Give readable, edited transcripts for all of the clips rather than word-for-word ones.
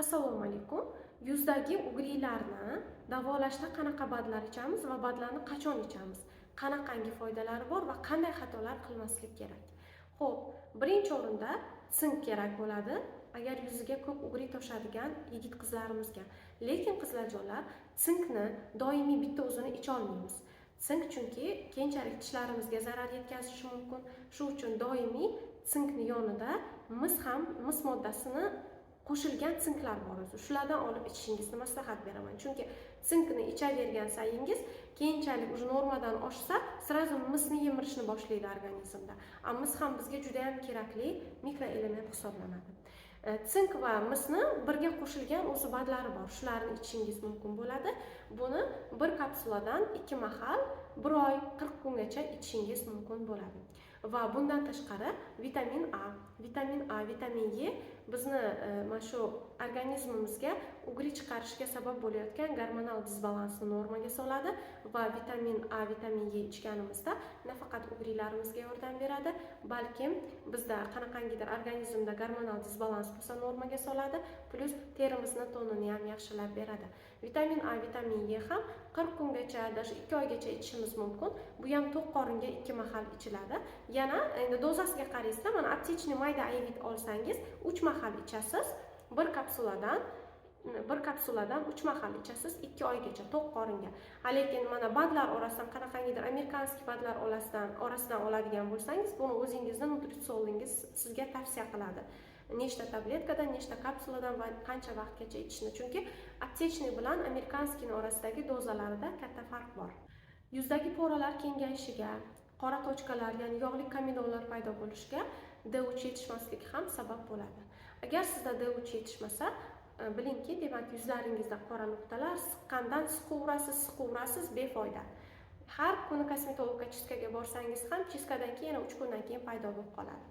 Assalomu alaykum. Yuzdagi угри larni davolashda qanaqa БАД lar ichamiz va БАД larni qachon ichamiz? Qanaqangi foydalari bor va qanday xatolar qilmaslik kerak? Xo'p, birinchi o'rinda sink kerak bo'ladi, agar yuziga ko'p угри toshadigan yigit qizlarimizga. Lekin, qizlarjonlar, sinkni doimiy bitta o'zini icholmaymiz. Sink chunki keyinchalik tishlarimizga zarar yetkazishi mumkin. Shu uchun doimiy sinkni yonida mis ham, mis moddasini qo'shilgan sinklar bor o'zi. Shulardan olib ichishingizni maslahat beraman. Chunki sinkni ichavergan sayingiz keyinchalik уже normadan oshsa, сразу misni yemirishni boshlaydi organizmda. A mis ham bizga juda ham kerakli mikroelement hisoblanadi. Sink va misni birga qo'shilgan o'zi БАД lari bor. Shularni ichishingiz mumkin bo'ladi. Buni bir kapsuladan ikki mahal bir oy 40 kungacha ichishingiz mumkin bo'ladi. Va bundan tashqari vitamin A, vitamin A, vitamin E bizni mana shu organizmimizga угри chiqarishga sabab bo'layotgan gormonal disbalansni normaga soladi va vitamin A, vitamin E ichganimizda nafaqat угри larimizga yordam beradi, balkim bizda qanaqangidir organizmda gormonal disbalans bo'lsa, normaga soladi, plyus terimizni tonini ham yaxshilab beradi. Vitamin A, vitamin E ham 40 kungacha, даже 2 oygacha ichishimiz mumkin. Bu ham to'q qoringa ikki mahal ichiladi. Yana endi dozasiga qaraysizlar, mana аптечный mayda Aevit olsangiz, 3 mahal ichasiz. Bir kapsuladan 3 mahal ichasiz 2 oygacha to'q qoringa. Ha, lekin mana БАД lar orasidan qanaqangidir американский БАД lar orasidan oladigan bo'lsangiz, buni o'zingizni nutritsiologingiz sizga tavsiya qiladi. Nechta tabletkadan, nechta kapsuladan va qancha vaqtgacha ichishni. Chunki аптечный bilan американский ni orasidagi dozalarida katta farq bor. Yuzdagi пора lar kengayishiga, qora точка lar, ya'ni yog'li komedonlar paydo bo'lishiga D3 yetishmasligi ham sabab bo'ladi. Agar sizda D3 yetishmasa, bilingki, demak, yuzlaringizda qora nuqtalar, siqqandan siqaverasiz, siqaverasiz, befoyda. Har kuni kosmetologga чистка ga borsangiz ham, чистка dan keyin yana 3 kundan keyin paydo bo'lib qoladi.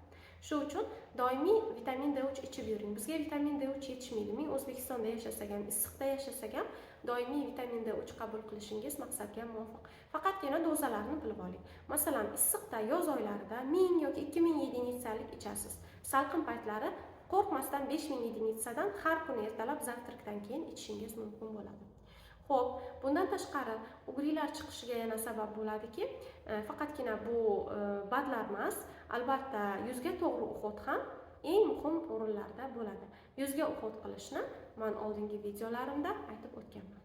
Shu uchun doimiy vitamin D3 ichib yuring. Bizga vitamin D3 yetishmaydi. Ming O'zbekistonda yashasak ham, issiqda yashasak ham, doimiy vitamin D3 qabul qilishingiz maqsadga muvofiq. Faqatgina dozalarni bilib oling. Masalan, issiqda, yoz oylarida 1000 yoki 2000 единица lik ichasiz. Salqin paytlari qo'rqmasdan 5000 единица dan har kuni ertalab завтрак dan keyin ichishingiz mumkin bo'ladi. Ho'p, bundan tashqari угри lar chiqishiga yana sabab bo'ladiki, faqatgina bu БАД lar emas, albatta, yuzga to'g'ri уход ham eng muhim o'rinlarda bo'ladi. Yuzga уход qilishni man oldingi videolarimda aytib o'tganman.